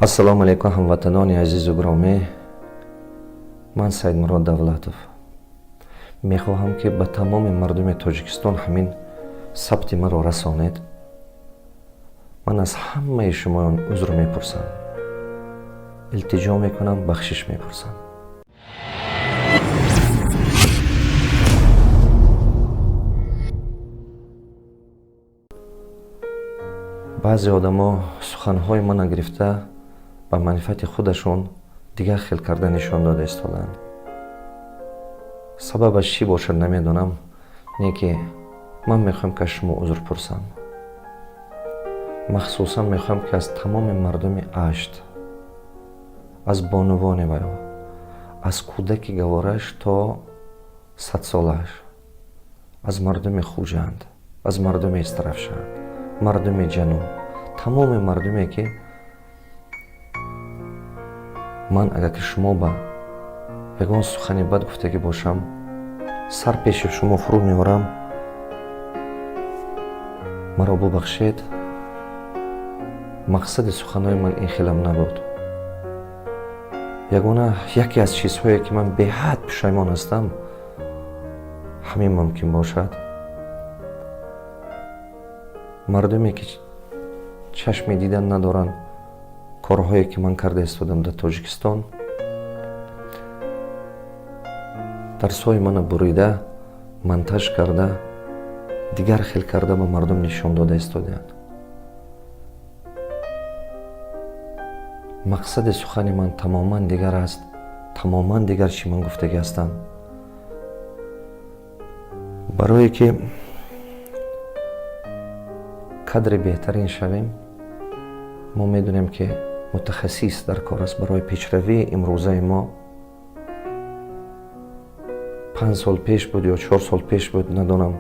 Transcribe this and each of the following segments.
Ассалому алайкум, ҳамватанони азизу гиромӣ. Ман Саидмурод Давлатов. Мехоҳам, ки ба тамоми мардуми Тоҷикистон ҳамин сабти маро расонед. Ман аз ҳамаи шумоён узр мепурсам, илтиҷо мекунам, бахшиш мепурсам. Баъзе одамо суханҳои мана гирифта, ба манфиати худашон дигар хел карда нишон дода истодаанд. Сабабаш чӣ бошад, намедонам, не ки ман мехоҳам, ки аз шумо узр пурсам. Махсусан мехоҳам, ки аз тамоми мардуми Ашт, аз бонувони ваё, аз кӯдаки гавораш то 100-солааш, аз мардуми Хуҷанд, аз мардуми Истаравшан, мардуми ҷануб, тамоми мардуме, ки ман агар ки шумо ба ягон сухани бад гуфтагӣ бошам, сар пеши шумо фурӯ меорам, маро бубахшед. Мақсади суханҳои ман ин хелам набуд. Ягона яке аз чизҳое, ки ман беҳад пушаймон ҳастам, ҳамин мумкин бошад: мардуме, ки чашми дидан надоранд, корҳое, ки ман карда истодам дар Тоҷикистон, дарсҳои мана бурида, монтаж карда, дигар хел карда ба мардум нишон дода истодаанд. Мақсади сухани ман тамоман дигар аст, тамоман дигар чӣ ман гуфтагӣ ҳастам. Барое ки кадри беҳтарин шавем, мо медонем, ки мутахассис дар кор аст барои пешравии имрӯзаи мо. 5 сол пеш буд ё 4 сол пеш буд, надонам,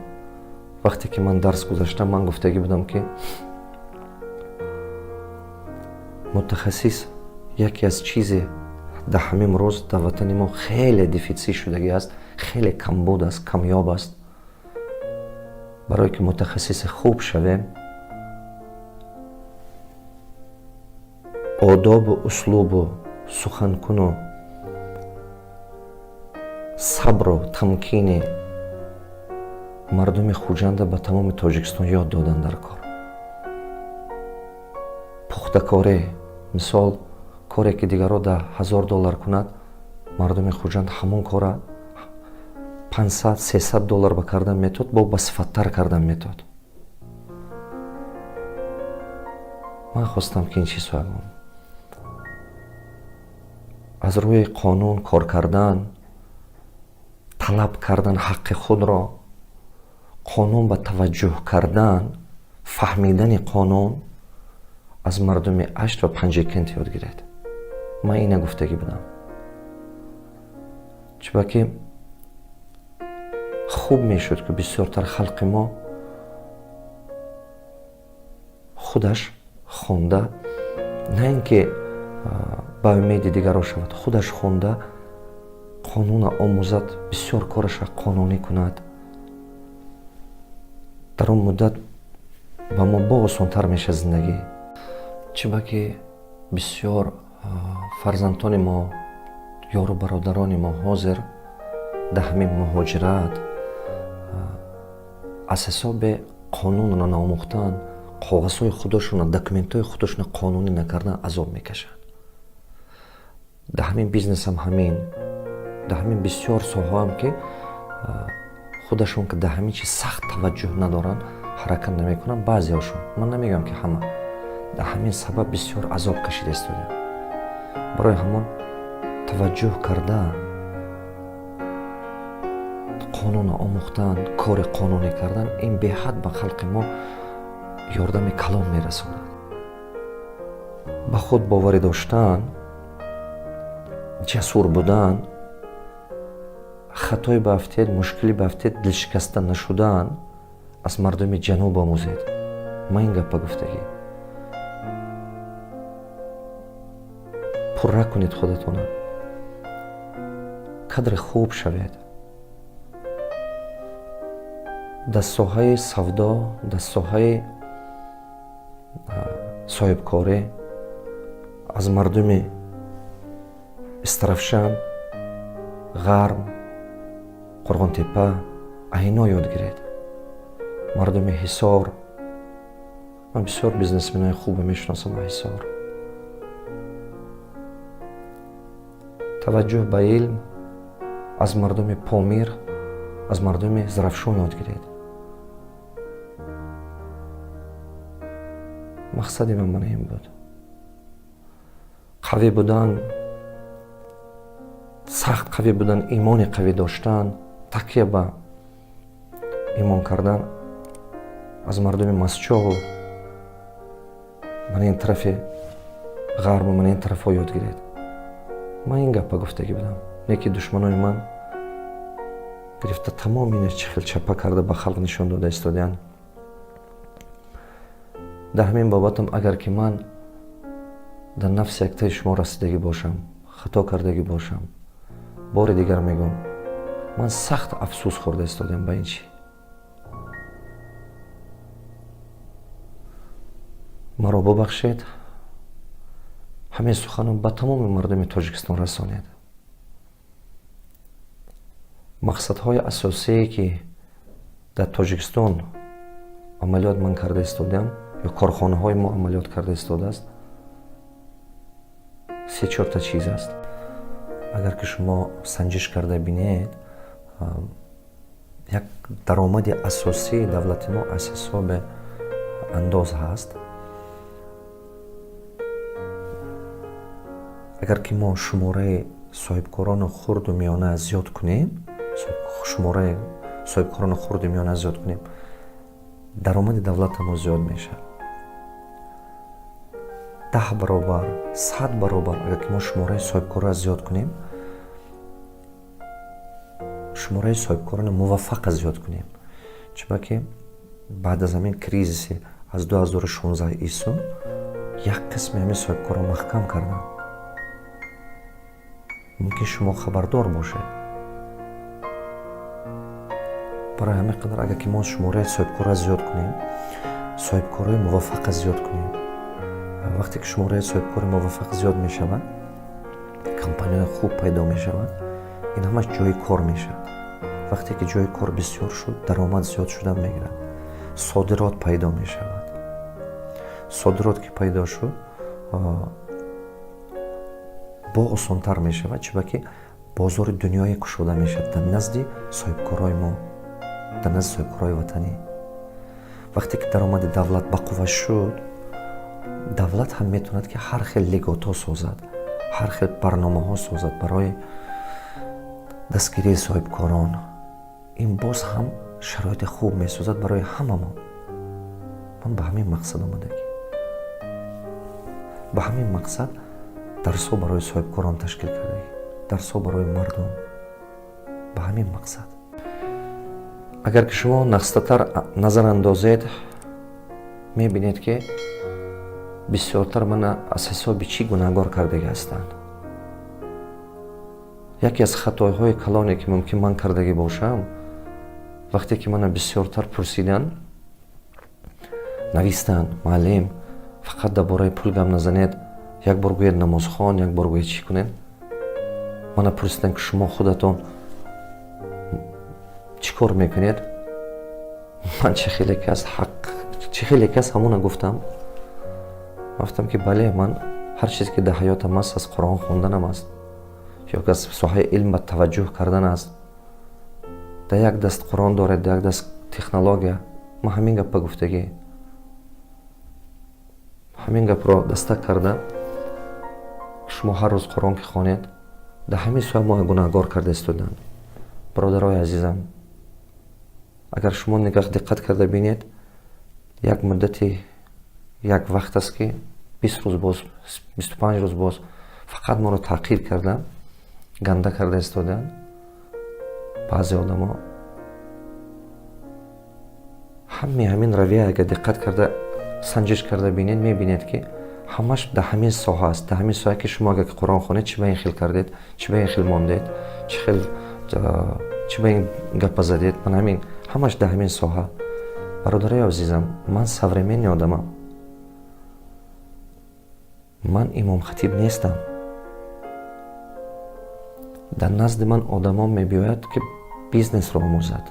вақте ки ман дарс гузаштам, ман гуфтагӣ будам, ки мутахассис яке аз чизе дар ҳамин рӯз дар ватани мо хеле дефитсит шудагӣ аст, хеле камбуд аст, камёб аст. Барое ки мутахассиси хуб шавем, одобу услубу суханкуну сабру тамкини мардуми Хуҷанда ба тамоми Тоҷикистон ёд додан дар кор. Пухтакорӣ, мисол, коре, ки дигарро дар 1000 доллар кунад, мардуми Хуҷанд ҳамон кора 500, 300 доллар ба кардан метод, бо басифаттар кардан метод. Ман хостам, ки ин чизҳоя гӯям: аз рӯи қонун кор кардан, талаб кардан ҳаққи худро, қонун ба таваҷҷӯҳ кардан, фаҳмидани қонун аз мардуми Ашт ва Панҷакент ёд гиред. Ман ина гуфтагӣ будам, чунки хуб мешуд, ки бисёртар халқи мо худаш хонда, на ин ки ба умеди дигарро шавад, худаш хонда, қонуна омӯзад, бисёр кораша қонунӣ кунад. Дар он муддат ба мо бо осонтар мешавад зиндагӣ. Чиба ки бисёр фарзандони мо, ёру бародарони мо ҳозир дар ҳамин муҳоҷират аз ҳисоби қонунро наомӯхтан, коғазҳои худошона, документҳои худошона қонунӣ накардан азоб мекашанд. Дар ҳамин бизнесам ҳамин, дар ҳамин бисёр соҳаам, ки худашон ки дар ҳамин чиз сахт таваҷҷӯҳ надоранд, ҳаракат намекунанд баъзеҳошон, ман намегӯям, ки ҳама. Дар ҳамин сабаб бисёр азоб кашида истодаям. Барои ҳамон таваҷҷӯҳ карда, қонунро омӯхтан, кори қонунӣ кардан, ин беҳад ба халқи мо ёрдами калон мерасонад. Ба худ боварӣ доштан, ҷасур будан, хатое баафтед, мушкилӣ баафтед, дилшикаста нашудан аз мардуми ҷануб омӯзед. Ман ин гапа гуфтагӣ. Пурра кунед худатона, кадри хуб шавед дар соҳаи савдо, дар соҳаи соҳибкорӣ. Аз мардуми Истаравшан, Ғарм, Қурғонтеппа, айно ёд гиред. Мардуми Ҳисор, ман бисёр бизнесменои хубе мешиносам а Ҳисор. Таваҷҷӯҳ ба илм аз мардуми Помир, аз мардуми Зарафшон ёд гиред. Мақсади ман мана ин буд. Қавӣ будан, сахт қавӣ будан, имони қавӣ доштан, такя ба имон кардан аз мардуми Масчоҳу мана ин тарафи ғарбу мана ин тарафҳо ёд гиред. Ман ин гапа гуфтагӣ будам, не ки душманои ман гирифта тамоми ина чӣ хел чапа карда ба халқ нишон дода истодаанд. Дар ҳамин бобатам, агар ки ман дар нафси яктаи шумо расидагӣ бошам, хато кардагӣ бошам, бори дигар мегӯм, ман сахт афсӯс хӯрда истодаам ба ин чӣ. Маро бубахшед, ҳамин суханро ба тамоми мардуми Тоҷикистон расонед. Мақсадҳои асосие, ки дар Тоҷикистон амалиёт ман карда истодаам ё корхонаҳои мо амалиёт карда истодааст, се чорта чиз аст. Агар ки шумо санҷиш карда бинед, як даромади асосии давлати мо аз ҳисоби андоз ҳаст. Агар ки мо шумораи соҳибкорону хурду миёна зиёд кунем, шумораи соҳибкорону хурду миёна зиёд кунем, даромади давлата мо зиёд мешавад. 10 баробар, 100 баробар. Агар ки мо шумораи соҳибкорро зиёд кунем, шумораи соҳибкорони муваффақа зиёд кунем. Чунки баъд аз ҳамин кризиси аз 2016 исо як қисми ҳамин соҳибкорро маҳкам карданд. Мумкин шумо хабардор бошед. Барои ҳамин қадар, агар ки мо шумораи соҳибкорро зиёд кунем, соҳибкорҳои муваффақа зиёд кунем, вақте ки шумораи соҳибкори муваффақ зиёд мешавад, компанияҳои хуб пайдо мешавад, ин ҳамаш ҷои кор мешавад. Вақте ки ҷои кор бисёр шуд, даромад зиёд шудан мегирад, содирот пайдо мешавад. Содирот ки пайдо шуд, бо осонтар мешавад, чунки бозори дунёе кушода мешавад дар назди соҳибкорҳои мо, дар назди соҳибкорҳои ватанӣ. Вақте ки даромади давлат бақувва шуд, давлат ҳам метавонад, ки ҳар хел льготҳо созад, ҳар хел барномаҳо созад барои дастгирии соҳибкорон. Ин боз ҳам шароити хуб месозад барои ҳамамон. Ман ба ҳамин мақсад омадагӣ, ба ҳамин мақсад дарсҳо барои соҳибкорон ташкил кардагӣ, дарсҳо барои мардум, ба ҳамин мақсад. Агар ки шумо нақстатар назар андозед, мебинед, ки бисёртар мана аз ҳисоби чӣ гунаҳгор кардагӣ ҳастанд. Яке аз хатоиҳои калоне, ки мумкин ман кардагӣ бошам, вақте ки мана бисёртар пурсиданд, навистанд: «Муаллим, фақат дар бораи пул гап назанед, як бор гӯед намозхон, як бор гӯед чӣ кунед». Мана пурсиданд, ки шумо худатон чӣ кор мекунед? Ман чӣ хеле ки аст, ҳақ чӣ хеле ки аст, ҳамона гуфтам. Гуфтам, ки бале, ман ҳар чизе ки дар ҳаётам аст, аз Қуръон хонданам аст ё аз соҳаи илм ба таваҷҷӯҳ кардан аст. Дар як даст Қуръон доред, дар як даст технология. Ман ҳамин гапа гуфтагӣ, ҳамин гапро дастак карда, шумо ҳар рӯз Қуръон ки хонед, дар ҳамин соҳа мо гунаҳгор карда истоданд. Бародарои азизам, агар шумо нигаҳ диққат карда бинед, як муддати як вақт аст, ки 20 рӯз боз, 25 рӯз боз фақат моро таъқир карда, ганда карда истодаанд баъзе одамо. Ҳамаи ҳамин равия, агар диққат карда, санҷиш карда бинед, мебинед, ки ҳамаш дар ҳамин соҳа аст, дар ҳамин соҳа, ки шумо агар Қуръон хонед, чӣ ба ин хел кардед, чӣ ба ин хел мондед, чӣ хел, чӣ ба ин гапа задед. Ман ҳамин ҳамаш дар ҳамин соҳа. Бародарои азизам, ман современный одамам. Ман имомхатиб нестам. Дар назди ман одамон мебиёяд, ки бизнесро омӯзад,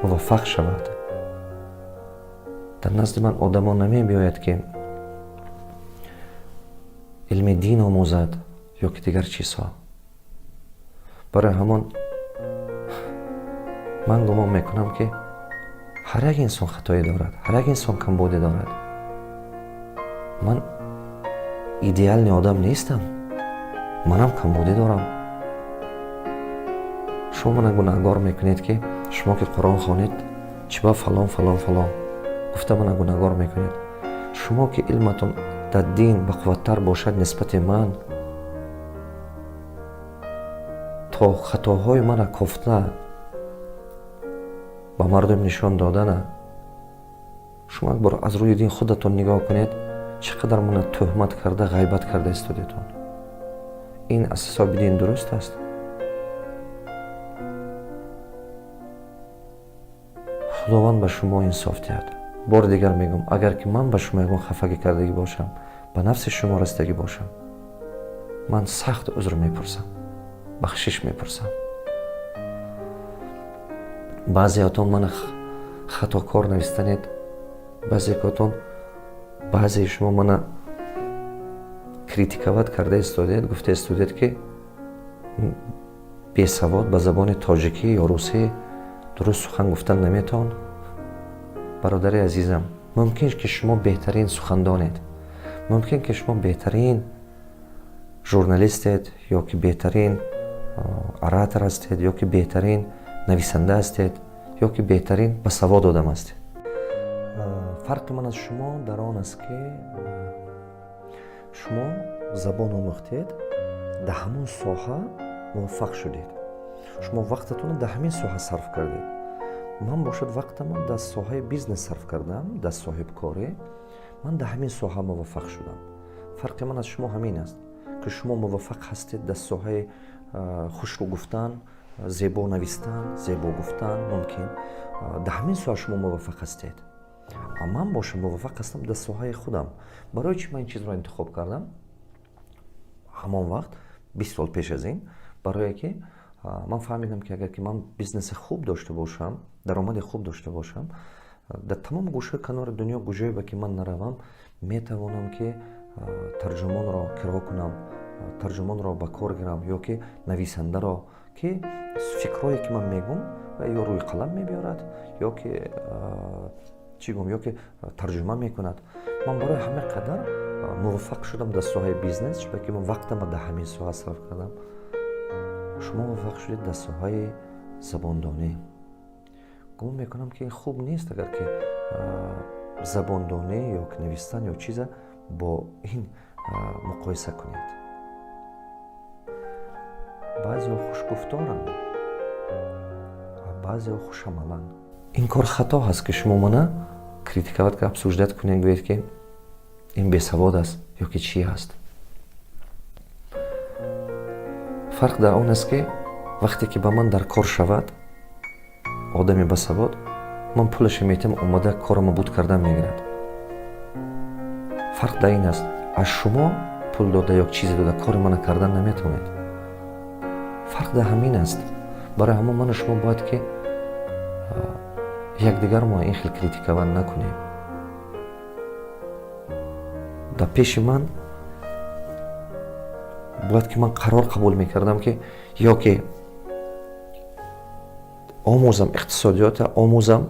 муваффақ шавад. Дар назди ман одамон намебиёяд, ки илми дин омӯзад ё ки дигар чизҳо. Барои ҳамон ман гумон мекунам, ки ҳар як инсон хатоӣ дорад, ҳар як инсон камбудӣ дорад. Ман идеальный одам нестам, манам камбудӣ дорам. Шумо мана гунаҳгор мекунед, ки шумо ки Қуръон хонед, чӣ ба фалон, фалон, фалон гуфта мана гунаҳгор мекунед. Шумо ки илматон дар дин бақувваттар бошад нисбати ман, то хатоҳои мана кофта ба мардум нишон додана, шумо як бор аз рӯи дин худатон нигоҳ кунед, чӣ қадар мана тӯҳмат карда, ғайбат карда истодетон. Ин аз ҳисоби дин дуруст аст? Худованд ба шумо инсоф диҳад. Бори дигар мегӯм, агар ки ман ба шумо ягон хафагӣ кардагӣ бошам, ба нафси шумо расидагӣ бошам, ман сахт узр мепурсам, бахшиш мепурсам. Баъзеотон мана хатокор навистанед, баъзеотон, баъзеи шумо мана критиковать карда истодед, гуфта истодед, ки бесавод, ба забони тоҷикӣ ё русӣ дуруст сухан гуфтан наметавон. Бародари азизам, мумкин ки шумо беҳтарин сухандонед, мумкин ки шумо беҳтарин журналистед ё ки беҳтарин оратор ҳастед, ё ки беҳтарин нависанда ҳастед, ё ки беҳтарин басавод одам ҳастед. Фарқи ман аз шумо дар он аст, ки шумо забон омӯхтед, дар ҳамон соҳа муваффақ шудед, шумо вақтатонро дар ҳамин соҳа сарф кардед. Ман бошад, вақтамро дар соҳаи бизнес сарф кардам, дар соҳибкорӣ. Ман дар ҳамин соҳа муваффақ шудам. Фарқи ман аз шумо ҳамин аст, ки шумо муваффақ ҳастед дар соҳаи хушрӯ гуфтан, зебо навистан, зебо гуфтан. Мумкин, дар ҳамин соҳа шумо муваффақ ҳастед, а ман бошам, муваффақ ҳастам дар соҳаи худам. Барои чӣ ман ин чизро интихоб кардам ҳамон вақт, 20 сол пеш аз ин? Барое ки ман фаҳмидам, ки агар ки ман бизнеси хуб дошта бошам, даромади хуб дошта бошам, дар тамоми гӯшаи канори дунё, куҷое ба ки ман наравам, метавонам, ки тарҷумонро киро кунам, тарҷумонро ба кор гирам ё ки нависандаро, ки фикрҳое ки ман мегӯм, ё рӯи қалам мебиёрад, ё ки чӣ гӯм, ё ки тарҷума мекунад. Ман барои ҳама қадар муваффақ шудам дар соҳаи бизнес, чунки ман вақтама дар ҳамин соҳа сарф кардам. Шумо муваффақ шудед дар соҳаи забондонӣ. Гумон мекунам, ки ин хуб нест, агар ки забондонӣ ё ки навистан ё чиза бо ин муқоиса кунед. Баъзеҳо хушгуфторанд, баъзеҳо хушамаланд. Ин кор хато ҳаст, ки шумо мана критиковать, обсуждать кунед, гӯед, ки ин бесавод аст ё ки чӣ ҳаст. Фарқ дар он аст, ки вақте ки ба ман дар кор шавад одами басавод, ман пулаша метиҳам, омада корама буд кардан мегирад. Фарқ дар ин аст: аз шумо пул дода ё чизе дода кори мана кардан наметавонед. Фарқ дар ҳамин аст. Барои ҳамон ману шумо бояд ки якдигармо ин хел критиковать накунем. Дар пеши ман бояд ки ман қарор қабул мекардам, ки ё ки омӯзам, иқтисодиёта омӯзам,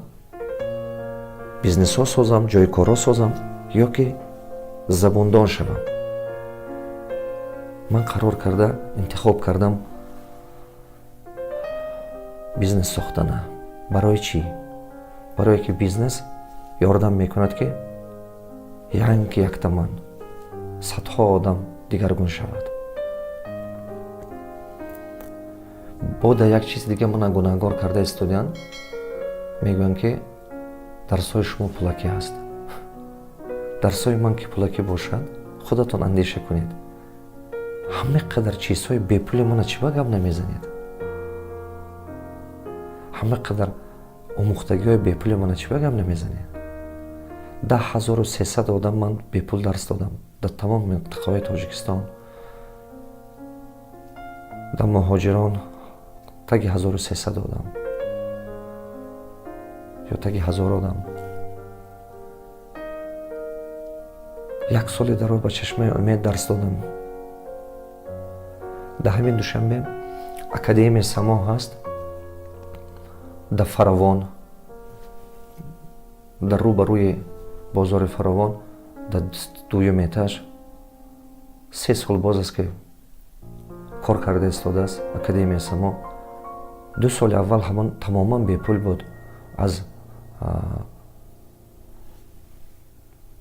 бизнесҳо созам, ҷои корҳо созам, ё ки забондон шавам. Ман қарор карда интихоб кардам бизнес сохтана. Барои чӣ? Барое ки бизнес ёрдам мекунад, ки янки якта ман, садҳо одам дигаргун шавад. Бо дар як чизи дига мана гунаҳгор карда истодианд, мегӯянд, ки дарсҳои шумо пулакӣ ҳаст. Дарсҳои ман ки пулакӣ бошад, худатон андеша кунед, ҳама қадар чизҳои бепули мана чӣ ба гап намезанед? Ҳама қадар омӯхтагиҳои бепули мана чӣ ба гап намезанед? 10 300 одам ман бепул дарс додам дар тамоми минтақаҳои Тоҷикистон, дар муҳоҷирон таги 1300 одам ё таги 1000 одам. Як соли дароз ба Чашмаи Умед дарс додам. Дар ҳамин Душанбе Академияи Само ҳаст, дар Фаровон, дар рӯ ба рӯи бозори Фаровон, дар дуюм этаж. 3 сол боз аст, ки кор карда истодааст Академияи Само. 2 соли аввал ҳамон тамоман бепул буд. Аз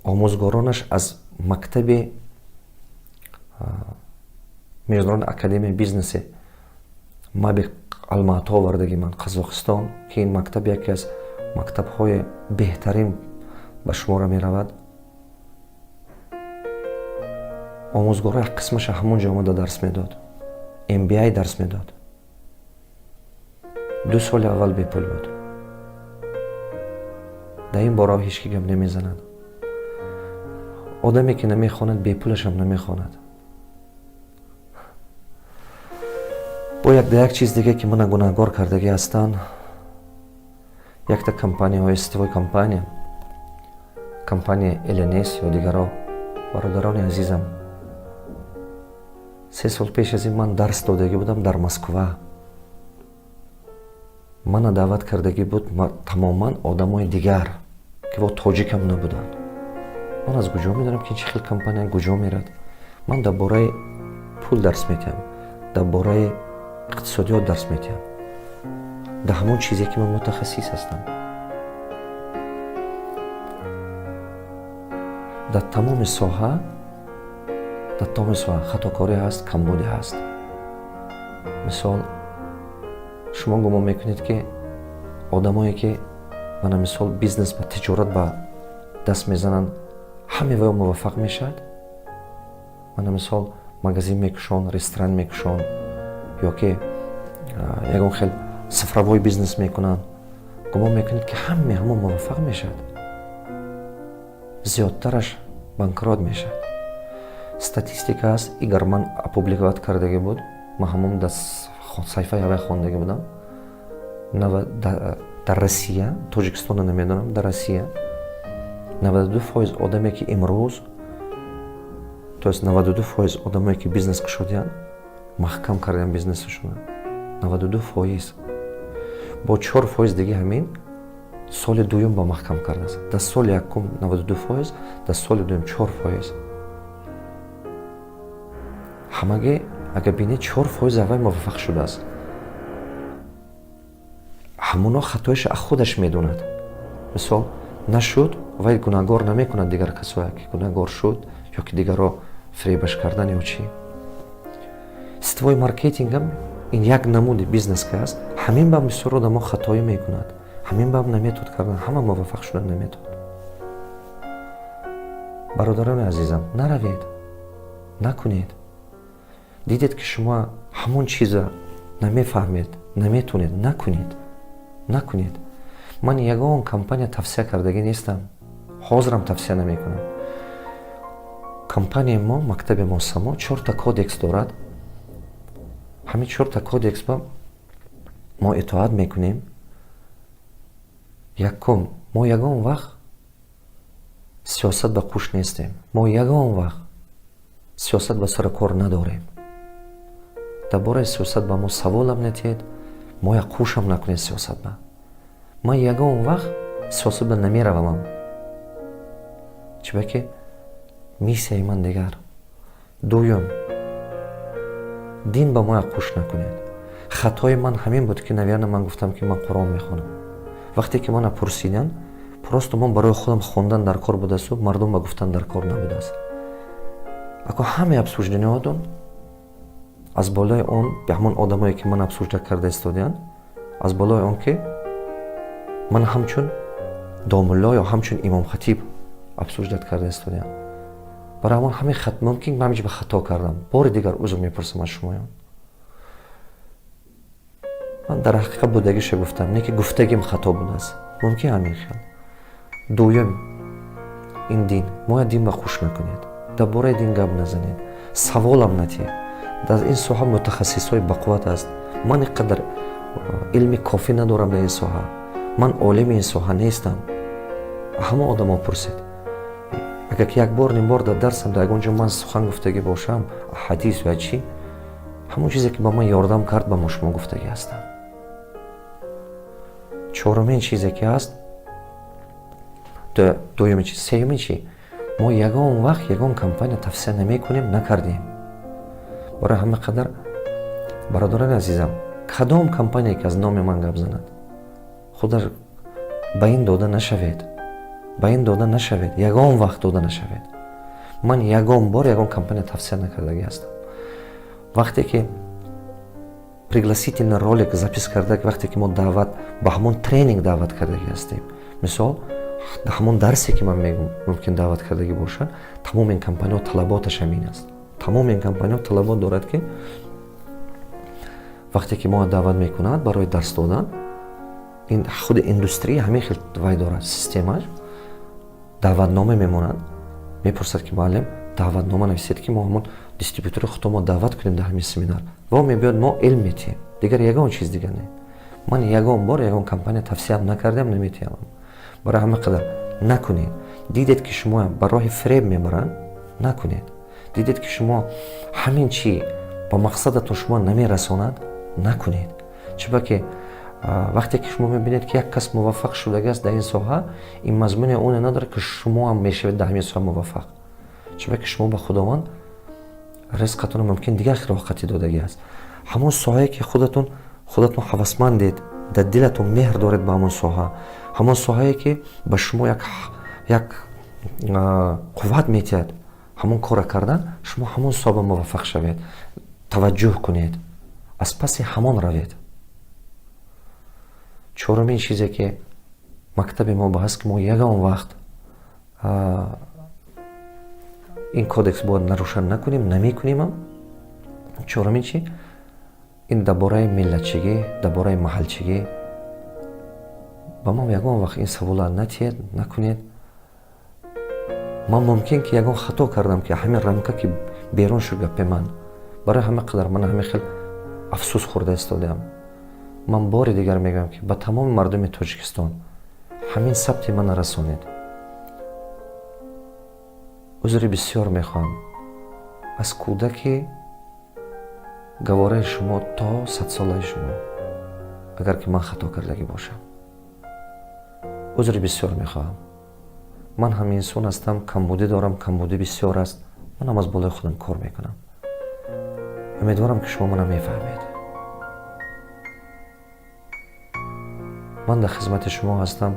омӯзгоронаш аз мактаби Международной академияи бизнеси МАБИ Алмато овардаги ман, Қазоқистон, ки ин мактаб яке аз мактабҳои беҳтарин ба шумора меравад. Омӯзгоро як қисмаша ҳамон ҷо омада дарс медод, MBA дарс медод. 2 соли аввал бепул буд. Дар ин бора ҳеҷ ки гап намезанад. Одаме ки намехонад, бепулашам намехонад. Бо як да як чиз диге, ки мана гунаҳгор кардагӣ ҳастанд, якта компанияҳои сетевой компания, компания ЛНС ё дигаро. Бародарони азизам, 3 сол пеш аз ин ман дарс додагӣ будам дар Москва. Мана даъват кардагӣ буд тамоман одамои дигар, ки во тоҷикам набуданд. Ман аз куҷо медонам, ки чӣ хел компания куҷо мерад? Ман дар бораи пул дарс медиҳам, дар бораи иқтисодиёт дарс медиҳам, дар ҳамон чизе, ки ман мутахассис ҳастам. Дар тамоми соҳа хатокорӣ ҳаст, камбудӣ ҳаст. Мисол, шумо гумон мекунед, ки одамое, ки мана мисол бизнес ба тиҷорат ба даст мезананд, ҳаме ваё муваффақ мешавад? Мана мисол, магазин мекушон, ресторан мекушон ё ки ягон хел цифровой бизнес мекунанд, гумон мекунед, ки ҳаме ҳамон муваффақ мешавад? Зиёдтараш банкрот мешавад. Статистика аст, игар ман опубликовать кардагӣ буд, ман ҳамон дар саҳифаи ҳавай хондагӣ будам. Дар Россия, Тоҷикистонро намедонам, дар Россия 92% одаме, ки имрӯз, то есть 92% одамое, ки бизнес кушодиянд, маҳкам кардаянд бизнесашона, 92%. Бо 4% диги ҳамин соли дуюм ба маҳкам кардааст. Дар соли якум 92%, дар соли дуюм 4%. Ҳамагӣ агар бинед, 4% аввал муваффақ шудааст. Ҳамоно хатоиша аз худаш медонад. Мисол, нашуд, вай гунаҳгор намекунад дигар касое, ки гунаҳгор шуд ё ки дигарро фиребаш кардан ё чӣ. Сетевой маркетингам ин як намуди бизнес ки аст, ҳамин ба бисёр одамо хатоӣ мекунад, ҳамин ба наметод кардан, ҳама муваффақ шудан наметод. Бародарони азизам, наравед, накунед. Дидед, ки шумо ҳамон чиза намефаҳмед, наметонед, накунед, накунед. Ман ягон компания тавсия кардагӣ нестам, ҳозирам тавсия намекунам. Компанияи мо, мактаби мо Само чорта кодекс дорад. Ҳамин чорта кодекс ба мо итоат мекунем. Якум, мо ягон вақт сиёсат ба қуш нестем, мо ягон вақт сиёсат ба сару кор надорем. Дар бораи сиёсат ба мо саволам натиҳед, мо як қушам накунед сиёсат ба. Ман ягон вақт сиёсат ба намеравамам, чунки миссияи ман дигар. Дуюм, дин ба мо як қуш накунед. Хатои ман ҳамин буд, ки, наверно, ман гуфтам, ки ман Қуръон мехонам. Вақте ки мана пурсиданд, просто ман барои худам хондан дар кор будасту мардум ба гуфтан дар кор набудааст. Ако ҳаме обсуждениҳотон аз болои он, ҳамон одамое, ки ман обсуждать карда истодиянд, аз болои он, ки ман ҳамчун домулло ё ҳамчун имомхатиб обсуждать карда истодиям. Барои ҳамон ҳамин мумкин ман ҳамин хато кардам. Бори дигар узр мепурсам аз шумоён. Ман дар ҳақиқат будагиша гуфтам, не ки гуфтагим хато будааст, мумкин ҳамин хел. Дуюм. Ин дин моя дин ба хуш накунед, дар бораи дин гап назанед, саволам натиҳед. Дар ин соҳа мутахассисҳои бақувват аст. Ман ин қадар илми кофӣ надорам дар ин соҳа, ман олими ин соҳа нестам. Ҳама одамо пурсед. Агар ки як бор, нимбор дар дарсам, дар ягон ҷо ман сухан гуфтагӣ бошам, ҳадис ё чӣ, ҳамон чизе ки ба ман ёрдам кард, ба мо шумо гуфтагӣ ҳастам. Чорумин чизе ки ҳаст, дуюмин чиз, сеюмин чи: мо ягон вақт ягон компания тавсия намекунем, накардем. Барои ҳама қадар, бародарони азизам, кадом компания ки аз номи ман гап занад, худаш ба ин дода нашавед, ба ин дода нашавед, ягон вақт дода нашавед. Ман ягон бор ягон компания тавсия накардагӣ ҳастам. Вақте ки пригласительный ролик запись карда, вақте ки мо даъват ба ҳамон тренинг даъват кардагӣ ҳастем, мисол, ҳамон дарсе ки ман мегӯм, мумкин даъват кардагӣ бошад. Тамоми ин компаниҳо талаботаш ҳамин аст. Тамоми ин компаниҳо талабот дорад, ки вақте ки мо даъват мекунад барои дарс додан, ин худи индустрия ҳамин хел вай дорад, системаш. Даъватнома мемонад, мепурсад, ки муаллим, даъватнома нависед, ки мо ҳамон дистрибютори худо мо даъват кунем дар ҳамин семинар. Во мебиёд, мо илм метиҳем, дигар ягон чиз дигар не. Ман ягон бор ягон компания тавсиям накардам, наметиҳам. Барои ҳама қадар накунед. Дидед, ки шумо ба роҳи фиреб мебаранд, накунед. Дидед, ки шумо ҳамин чи ба мақсадатон шумо намерасонад, накунед. Чиба ки вақте ки шумо мебинед, ки як кас муваффақ шудагиаст дар ин соҳа, ин мазмуни оне надорад, ки шумо ҳам мешавед дар ҳамин соҳа муваффақ. Чиба ки шумо ба Худованд ризқатонро мумкин дигар роҳқатӣ додагӣ аст. Ҳамон соҳае ки худатон ҳавасмандед, дар дилатон меҳр доред ба ҳамон соҳа, ҳамон соҳае ки ба шумо як қувват метиҳад ҳамон кора кардан, шумо ҳамон соҳа муваффақ шавед, таваҷҷӯҳ кунед, аз паси ҳамон равед. Чорумин чизе ки мактаби мо ба ҳаст, ки мо ягон вақт ин кодекс бояд нарушать накунем, намекунимам. Чорумин чи: ин дар бораи миллатчигӣ, дар бораи маҳалчигӣ ба ман ягон вақт ин савола натиҳед, накунед. Ман мумкин ки ягон хато кардам, ки ҳамин рамка ки берун шуд гапи ман. Барои ҳама қадар ман ҳамин хел афсӯс хӯрда истодаам. Ман бори дигар мегӯям, ки ба тамоми мардуми Тоҷикистон ҳамин сабти мана расонед. Узри бисёр мехоҳам аз кӯдаки гавораи шумо то 100-солаи шумо, агар ки ман хато кардагӣ бошам, узри бисёр мехоҳам. Ман ҳам инсон ҳастам, камбудӣ дорам, камбудӣ бисёр аст. Манам аз болои худам кор мекунам. Умедворам, ки шумо мана мефаҳмед. Ман дар хизмати шумо ҳастам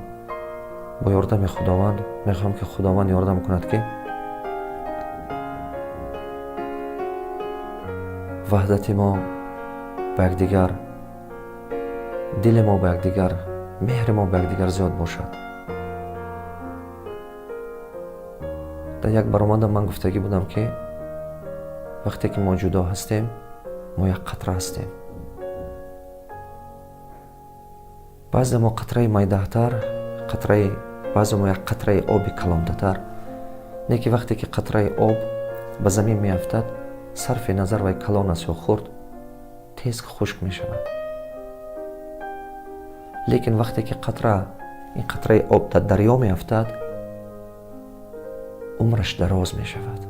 бо ёрдами Худованд. Мехоҳам, ки Худованд ёрдам кунад, ки ваҳдати мо ба якдигар, дили мо ба якдигар, меҳри мо ба якдигар зиёд бошад. Дар як баромадам ман гуфтагӣ будам, ки вақте ки мо ҷудо ҳастем, мо як қатра ҳастем. Баъзе мо қатраи майдаҳтар, қатраи, баъзе мо як қатраи оби калонтатар. Не ки вақте ки қатраи об ба замин меафтад, сарфи назар вай калон аст ё хурд, тез хушк мешавад. Лекин вақте ки қатра, ин қатраи об дар дарё меафтад, умраш дароз мешавад,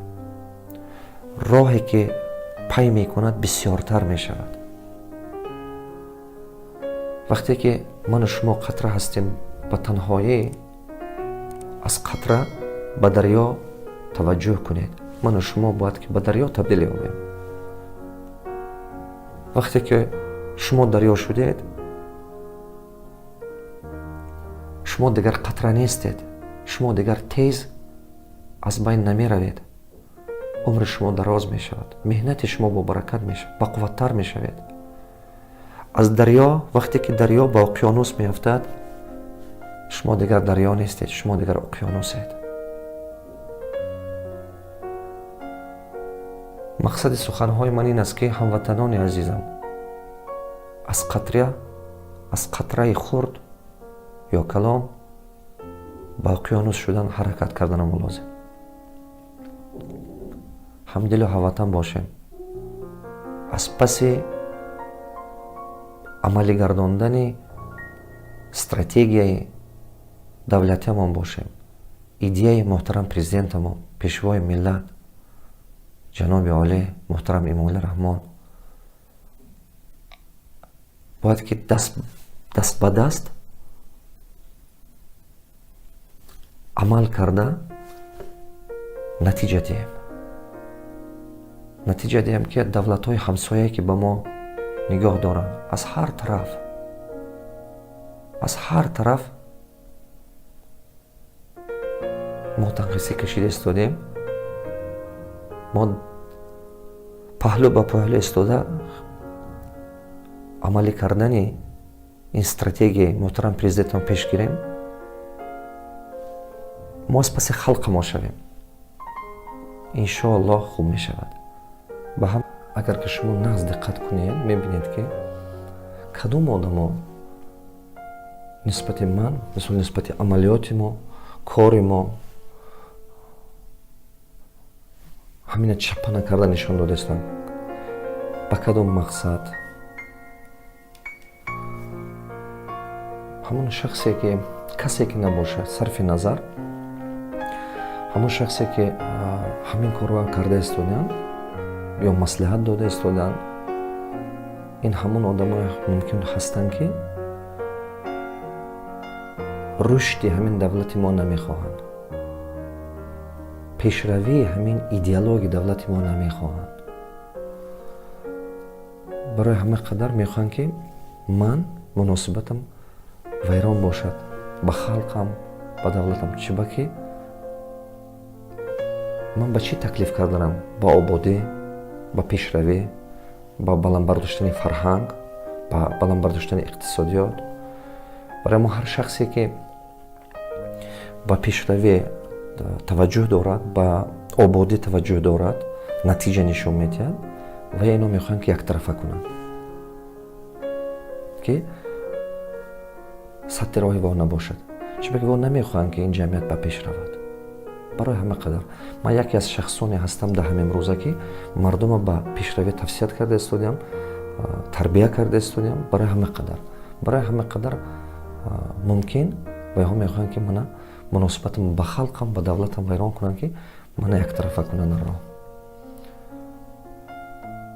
роҳе ки пай мекунад бисёртар мешавад. Вақте ки ману шумо қатра ҳастем ба танҳоӣ, аз қатра ба дарё таваҷҷӯҳ кунед. Ману шумо бояд ки ба дарё табдил ёбем. Вақте ки шумо дарё шудед, шумо дигар қатра нестед, шумо дигар тез аз байн намеравед, умри шумо дароз мешавад, меҳнати шумо бобаракат мешавад, бақувваттар мешавед. Аз дарё, вақте ки дарё ба уқёнус меафтад, шумо дигар дарё нестед, шумо дигар уқёнусед. Мақсади суханҳои ман ин аст, ки ҳамватанони азизам, аз қатра, аз қатраи хурд ё калон Ба уқёнус шудан ҳаракат карданамо лозим. Ҳамдилу ҳамватан бошем, аз паси амалигардондани стратегияи давлатиамон бошем, идеяи муҳтарам президентамон, пешвои миллат, ҷаноби олӣ муҳтарам Эмомалӣ Раҳмон. Бояд ки даст ба даст амал карда натиҷа диҳем, натиҷа диҳем, ки давлатҳои ҳамсояе, ки ба мо нигоҳ доранд, аз ҳар тараф, аз ҳар тараф мо танқисӣ кашида истодем, мо паҳлӯ ба паҳлӯ истода амалӣ кардани ин стратегияи муҳтарам президентам пеш гирем, мо аз паси халқа мо шавем, иншоаллоҳ, хуб мешавад. Ба ҳам агар ки шумо нағз диққат кунед, мебинед, ки кадом одамо нисбати ман, мисол, нисбати амалиёти мо, кори мо ҳамина чаппа накарда нишон додаистанд, ба кадом мақсад. Ҳамон шахсе ки, касе ки набошад, сарфи назар, ҳамон шахсе ки ҳамин корро карда истодаанд ё маслиҳат дода истодаанд, ин ҳамон одамое мумкин ҳастанд, ки рушди ҳамин давлати мо намехоҳанд, пешравии ҳамин идеологияи давлати мо намехоҳанд. Барои ҳама қадар мехоҳанд, ки ман муносибатам вайрон бошад ба халқам, ба давлатам. Чиба ки ман ба чӣ таклиф карданам? Ба ободӣ, ба пешравӣ, ба баланд бардоштани фарҳанг, ба баланд бардоштани иқтисодиёт. Барои мо ҳар шахсе, ки ба пешравӣ таваҷҷӯҳ дорад, ба ободӣ таваҷҷӯҳ дорад, натиҷа нишон медиҳад ва ино мехоҳанд, ки яктарафа кунанд, ки сатти роҳи во набошад. Чунки во намехоҳанд, ки ин ҷамъият ба пеш равад. Барои ҳама қадар ман яке аз шахсоне ҳастам дар ҳамин рӯза, ки мардума ба пешравӣ тавсият карда истодиам, тарбия карда истодиам. Барои ҳама қадар мумкин вайҳо мехоҳанд, ки мана муносибатам ба халқам, ба давлатам вайрон кунанд, ки мана яктарафа кунанд роҳ.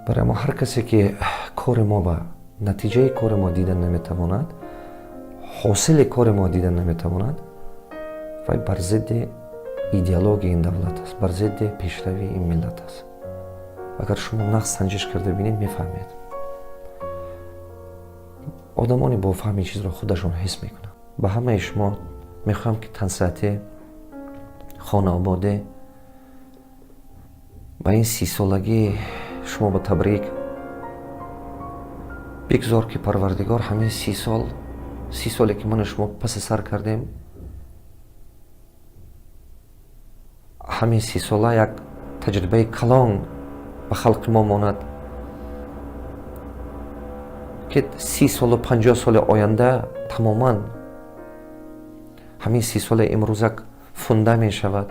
Барои мо ҳар касе, ки кори мо ба натиҷаи кори мо дида наметавонад, ҳосили кори мо дида наметавонад, вай бар зидди идеологияи ин давлат аст, бар зидди пешравии ин миллат аст. Агар шумо нағз санҷиш карда бинед, мефаҳмед. Одамони бофаҳм ин чизро худашон ҳис мекунанд. Ба ҳамаи шумо мехоҳам, ки тансиҳатӣ, хонаободӣ, ба ин 30-солагии шумо ба табрик. Бигзор, ки Парвардигор ҳамин 30 сол, 30 соле, ки ману шумо паси сар кардем, ҳамин 30 сола як таҷрибаи калон ба халқи мо монад, ки 30 солу 50 соли оянда тамоман ҳамин 30 соли имрӯз як фундамент шавад.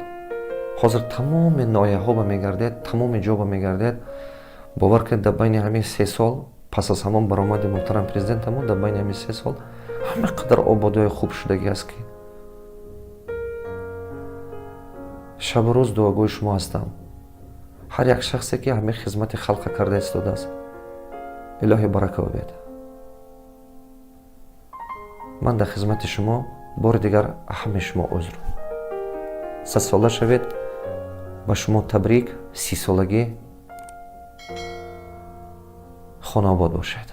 Ҳозир тамоми ноҳияҳо ба мегардед, тамоми ҷо ба мегардед, бовар кунед, дар байни ҳамин 3 сол, пас аз ҳамон баромади муҳтарам президентамо, дар байни ҳамин 3 сол ҳама қадар ободиҳои хуб шудагӣ аст, ки шабу рӯз дуогӯи шумо ҳастам. Ҳар як шахсе, ки ҳамин хизмати халқа карда истодааст, илоҳи барака обед. Ман дар хизмати шумо. Бори дигар ҳамаи шумо узр. 100-сола шавед, ба шумо табрик, 30-солагӣ, хонаобод бошед.